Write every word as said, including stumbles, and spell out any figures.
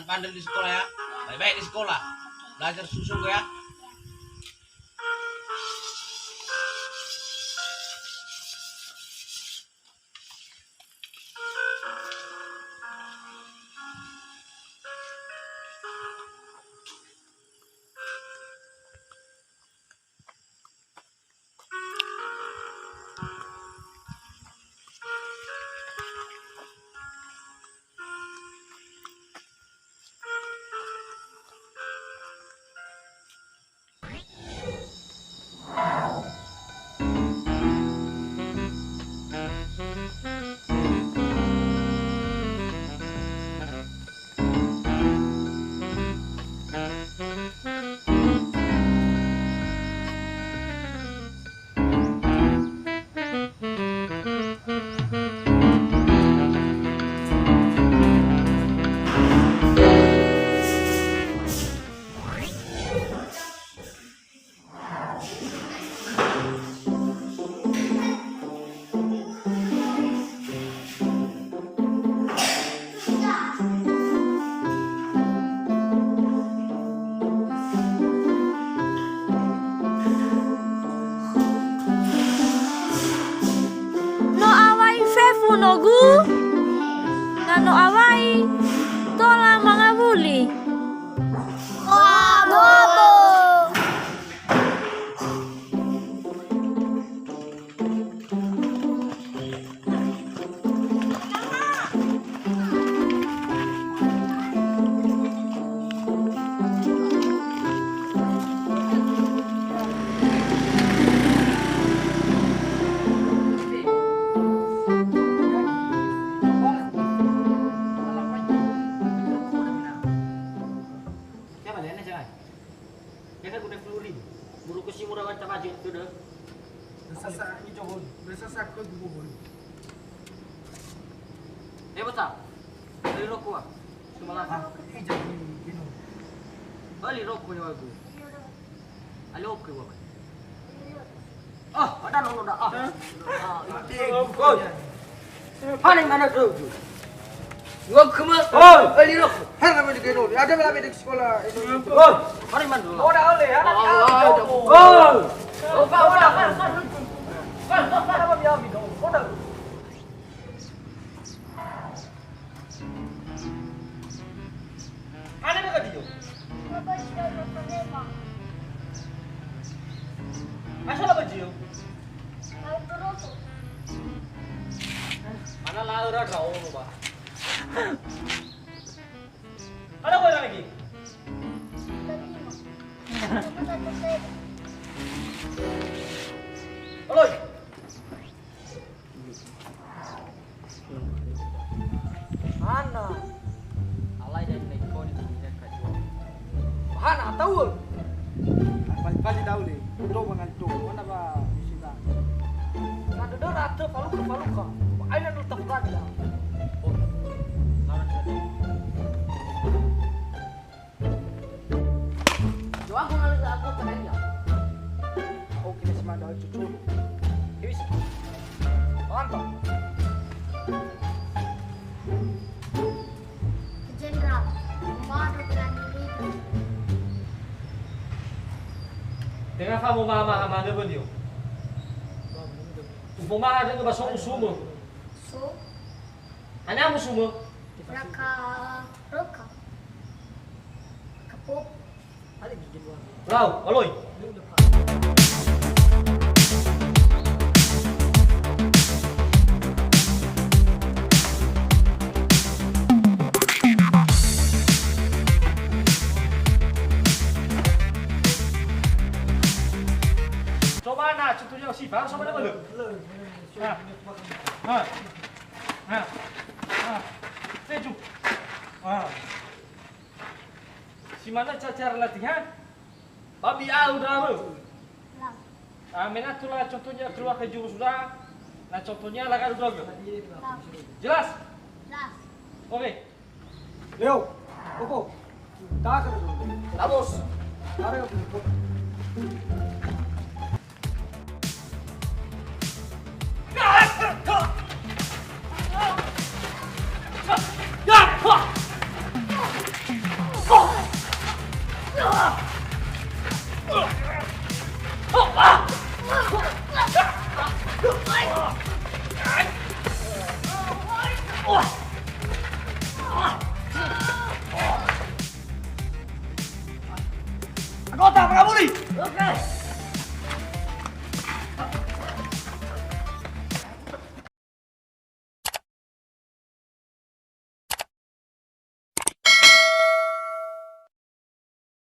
Bandel di sekolah ya. Baik-baik di sekolah. Belajar sungguh-sungguh ya. No awai fefu nogu, na no awai tola mangawuli. Oa bobo. Siapa, Lena, siapa? Ya kan, udah sepuluh ribu. Buru ku si murah, mantap aja, sudah. Sasa, ini coba. Sasa aku juga boleh. Eh, beta. Beli rokok, ah. Cuma lah. Ini jadi minum. Beli rokok ya, aku. Ada oke, Bapak. Ah, ada nolo dah. Ah. Ah, itu. Oi. Hana mana tu? Gua kema. Oi. Eh, li rokok. Hana mana di keno. Ada berapa di sekolah? Oi. Hana mana dulu? Oh, dah oleh ya. Oh, oh, oh. Oh, Pak, Pak, Pak. Pak, Pak, Pak, Pak, Pak, Pak. Hana ba gadio? Asal apa jio? Mana la ora draono ba. Ada kau lagi? Aloi. Hana. Alai dari naikoni tidak kajual. Hana, tahu. Kali-kali tahu deh. Itu mengantuk. Mana ba musibah? Ada dah rata paluka-paluka. Aina dulu tak berani dah. Oh. Mana tadi? Doaku ngalir aku terakhir. Aku kena semangat cucu. Hewis. Mantap. Jenderal, madu berani itu. Dengan kamu mama mama ada beliau. Umpama ada ke basong sumur. So. Hana musumu? Raka, roka. Kapo. Lau, aloi. Coba na, contohnya si, baru sama dia belum? Ha. Ha. Ha. Ha. Sejuk. Ha. Si mana ca-, cara latihan? Babi au drama. Lau. Ah, mena tu la contohnya keluar ke jurus sudah. Nah, contohnya la kan udah. Lau. Jelas? Jelas. Oke. Leo, Koko, tahan dulu. Vamos. Tahan dulu. Anggota, Pak Kapolri. Oke.